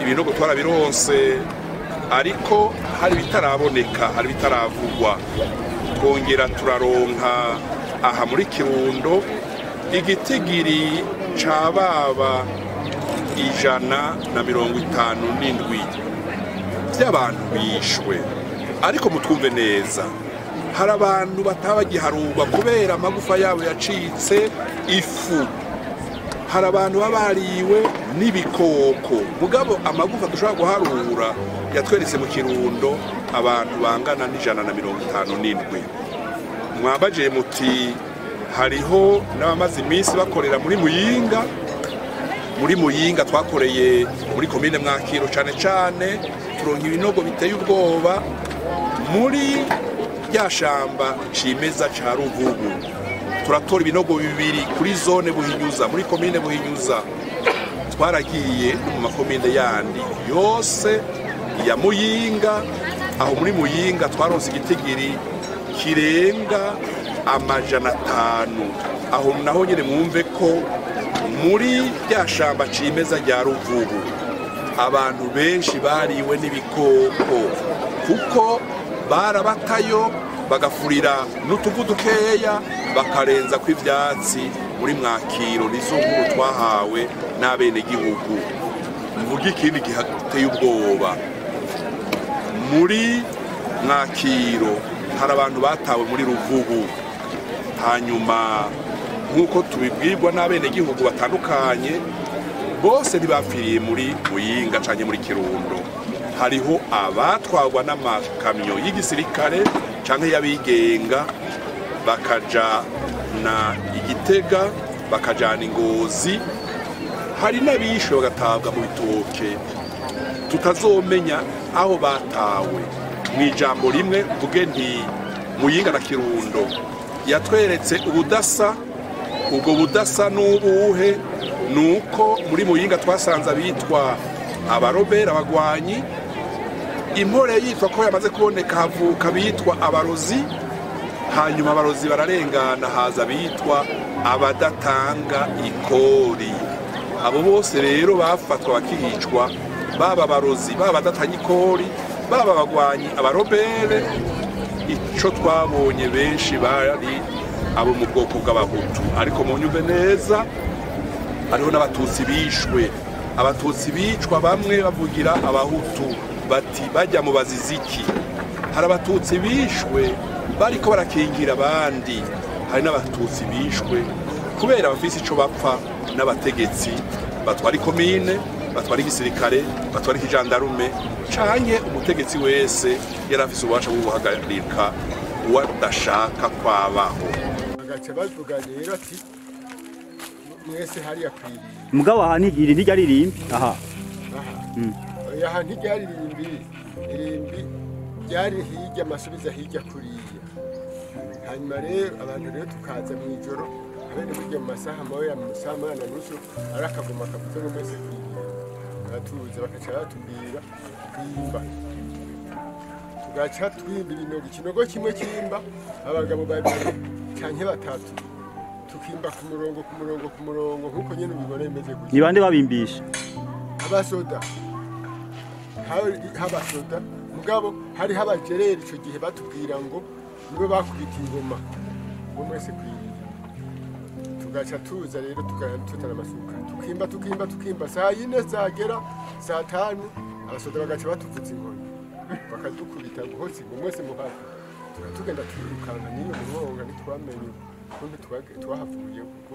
Ibinogo twarabironse, ariko hari bitaraboneka, hari bitaravugwa. Twongera turaronka aha muri Kirundo igitigiri cababa 157 by'abantu bishwe. Ariko mutwumve neza, hari abantu batabagiharurwa kubera amagufa yabo yacitse ifu, hari abantu babariwe n'ibikoko. Mugabo amagufa dushobora guharura yatweretse mu Kirundo abantu bangana n'157. Mwabaje muti hariho n'abamaze iminsi bakorera muri Muyinga. Muri Muyinga twakoreye muri komine Mwakiro cane cane, turonka ibinogo biteye ubwoba muri rya shamba cimeza ca Ruvubu. Turatora ibinogo bibiri kuri zone Buhinyuza, muri komine Buhinyuza. Twaragiye no mu makomine yandi yose ya Muyinga. Aho muri Muyinga twaronse igitigiri kirenga 500. Aho naho nyene mwumve ko muri rya shamba cimeza rya Ruvubu abantu benshi bariwe n'ibikoko, kuko barabatayo bagafurira n'utuvu dukeya bakarenza ko ivyatsi. Muri Mwakiro nizo nkuru twahawe n'abenegihugu. Mvuga ikindi giteye ubwoba, muri Mwakiro hari abantu batawe muri Ruvubu. Hanyuma nk'uko tubibwirwa n'abenegihugu batandukanye, bose ntibapfiriye muri Muyinga canke muri Kirundo. Hariho abatwarwa n'amakamyo y'igisirikare canke y'abigenga, bakajana Igitega, bakajana Ingozi. Hari n'abishwe bagatabwa mu bitoke tutazomenya aho batawe. Mu ijambo rimwe mvuge nti Muyinga na Kirundo yatweretse ubudasa. Ubwo budasa n'ubuhe? Nuko muri Muyinga twasanze abitwa abarobera, abagwanyi. Impore yitwa ko yamaze kuboneka, havuka bitwa abarozi. Hanyuma abarozi bararengana, haza bitwa abadatanga ikori. Abo bose rero bafatwa bakicwa, baba abarozi, baba abadatanga ikori, baba abagwanyi, abarobere. Ico twabonye benshi bari abo mu bwoko bw'abahutu. Ariko munyumve neza, hariho n'abatutsi bishwe. Abatutsi bicwa bamwe bavugira abahutu bati bajya mu baziziki. Hari abatutsi bishwe bariko barakingira abandi, hari n'abatutsi bishwe kubera bafise ico bapfa n'abategetsi batwara ikomine, batwara igisirikare, batwara ikijandarume, canke umutegetsi wese yari afise ububasha bwo guhagarika uwadashaka kwabaho. Bagaca bavuga rero ati mwese hariya kwiriye. Mugabo aha ntigiri ntiryaririmbi aha. Aha ntiryaririmbi, irimbi ryari hirya amasubiza hirya kuriya. Hanyuma rero abantu rero tukaza mu ijoro, abene burya mu masaha moya, mu masaha moya na nusu, arakagoma kavuze ngo mwese kwiriye. Baratuza bakaca batubwira kwimba. Tugaca twimba ibinogo, ikinogo kimwe kimba abagabo babiri canke batatu, tukimba ku murongo ku murongo ku murongo nkuko nyene ubibona bimeze gutya. Ni bande babimbisha? Abasoda. Hari abasoda, mugabo hari abajereri ico gihe batubwira ngo nibo bakubita ingoma ngo mwese kwiriye. Tugaca tuza rero tutana amasuka, tukimba tukimba tukimba, saa 4 zagera saa 5 abasoda bagaca batuvuza inkoni bakadukubita ngo hose ngo mwese muhafi. Tugenda twirukana n'iyo mwonga ntitwamenye ukuntu twahavuye kuko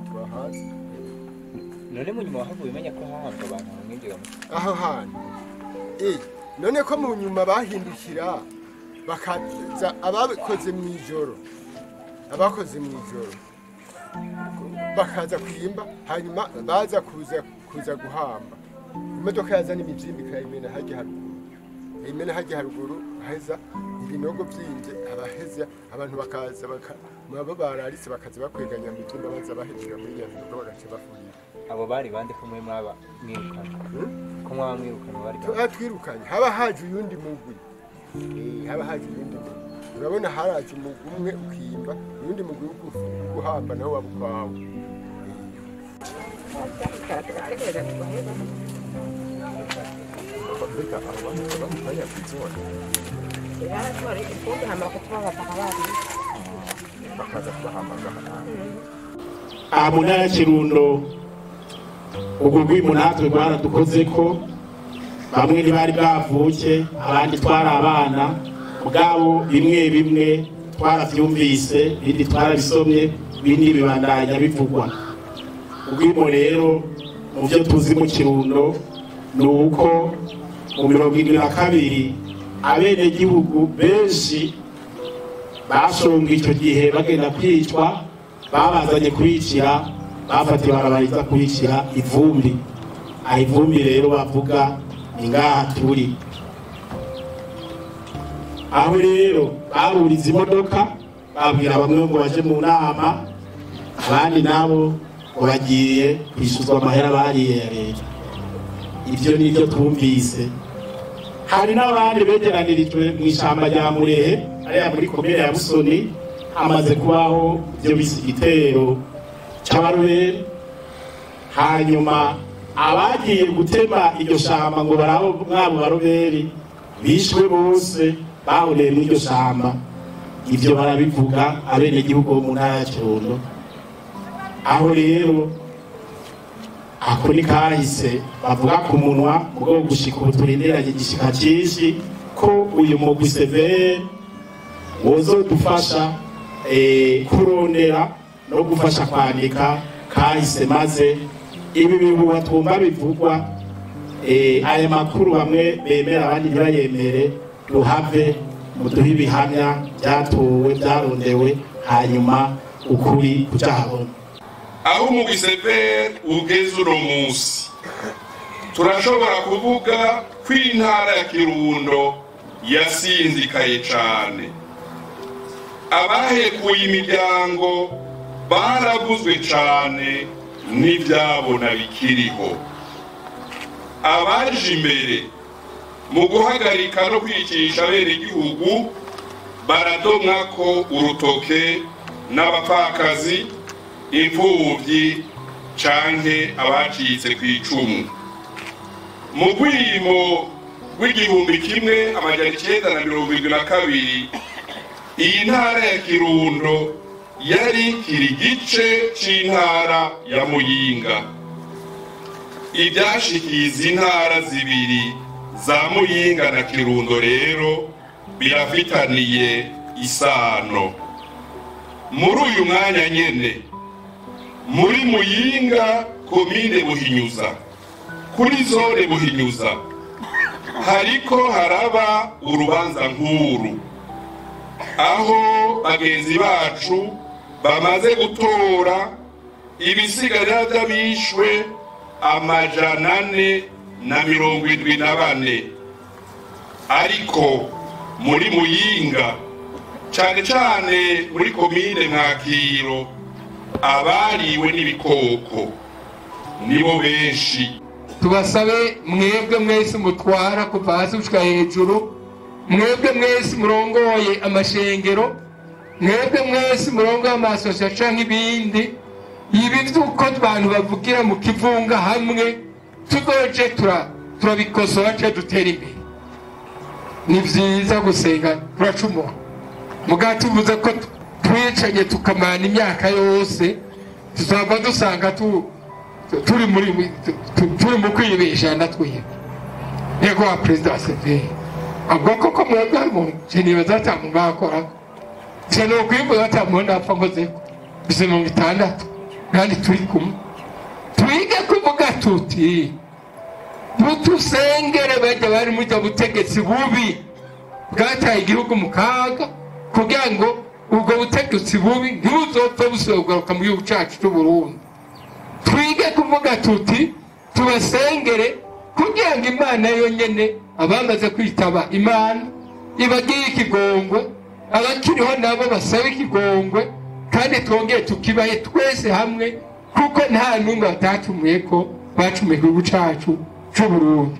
twahaze. None mu nyuma wahavuye umenya ko hahambwa abantu mwinjiga aho hantu? None ko mu nyuma bahindukira bakaza abakoze mu ijoro, abakoze mu ijoro bakaza kwimba, hanyuma baza kuza guhamba. Imodoka yazana imivyimbi ikayimena hajya haruguru, imena hajya haruguru, haheza ibinogo byinje, abaheza abantu bakaza baba bararitse bakaza bakweganya mu byumba baza bahejera muri nyabinogo bagaca bafurira. Abo bari bande ko mwe mwaba mwirukana? Ko mwaba mwirukana bari twirukanye, haba haje uyundi mugwi. Haba haje uyundi mugwi. Urabona haraje umugwi umwe ukimba, uwundi mugwi guhamba nawo waba ukwawe. Aha mu ntara ya Kirundo urwo rwimo natwe rwaradukozeko, bamwe ntibari bwavuke abandi twari abana, mugabo bimwe bimwe twaravyumvise, ibindi twarabisomye, ibindi bibandanya bivugwa. Urwimo rero mu vyo tuzi mu Kirundo ni uko mu 72 abenegihugu benshi bashonga ico gihe bagenda kwicwa, babazanye kwicira, bafatiye barabariza kwicira ivumbi. Aho ivumbi rero bavuga ni ngaha turi. Aho rero baruriza imodoka babwira bamwe ngo baje mu nama, abandi nabo ngo bagiye kwishyuzwa amahera bariye ya leta. Ivyo nivyo twumvise. Hari n'abandi begeranirijwe mu ishamba rya Murehe ariya muri komine ya Busoni, hamaze kubaho ivyo bise igitero c'abaroberi. Hanyuma abagiye gutema iryo shamba ngo barabo mwabo baroberi bishwe bose bahuriye muri iryo shamba. Ivyo barabivuga abenegihugu bo mu ntara ya Kirundo. Aho rero ako ni kahise bavuga ku munwa, ubwo gushika ubu turindiranye igishika cinshi ko uyu mugwi severe wozodufasha kurondera no gufasha kwandika kahise, maze ibi bihuha twumva bivugwa, aya makuru bamwe bemera abandi ntibayemere, duhave muduhe ibihamya byatowe byarondewe, hanyuma ukuri kujahabona. Aho umugwi severe ugeze uno munsi, turashobora kuvuga ko intara ya Kirundo yasinzikaye cane. Abahekuye imiryango baraguzwe cane n'ivyabona bikiriho. Abaje imbere mu guhagarika no kwicisha abenegihugu baradomwako urutoke n'abapfakazi, imfuvyi canke abacitse kw'icumu. Mu rwimo rw'1972 iyi ntara ya Kirundo yari ikiri igice c'intara ya Muyinga. Ivyashikiye izi ntara zibiri za Muyinga na Kirundo rero birafitaniye isano. Muri uyu mwanya nyene muri Muyinga komine Buhinyuza, kuri zone Buhinyuza, hariko haraba urubanza nkuru aho bagenzi bacu bamaze gutora ibisigarira vy'abishwe 474. Ariko muri Muyinga cane cane muri komine Mwakiro abariwe n'ibikoko nibo benshi. Tubasabe mwebwe mwese mutwara kuva hasi gushika hejuru, mwebwe mwese murongoye amashengero, mwebwe mwese murongoye amasosiyete canke ibindi, ibi vy'uko abantu bavugira mu kivunga hamwe tuzoje turabikosora ce dutera imbere. Ni vyiza gusenga turacumura, mugabo tuvuze ko twicanye tukamana imyaka yose tuzava dusanga turi mu kwibesha natwiye. Yego wa perezida wa CVR ubwo koko mwebwe hari umuntu nibaza ata muntu bakorako, je nokwifuza ata muntu apfa nkozeko bise 60 kandi turi kumwe. Twige kuvuga tuti mutusengere bajya bari muri ubwo butegetsi bubi bwataye igihugu mu kaga, kugira ngo ubwo butegetsi bubi ntibuzopfe busubira kugaruka mu gihugu cacu c'Uburundi. Twige kuvuga tuti tubasengere kugira ngo Imana yonyene abamaze kwitaba Imana ibagire ikigongwe, abakiriho nabo basabe ikigongwe, kandi twongere tukibahe twese hamwe, kuko nta n'umwe batacumuye ko bacumuye igihugu cacu c'Uburundi.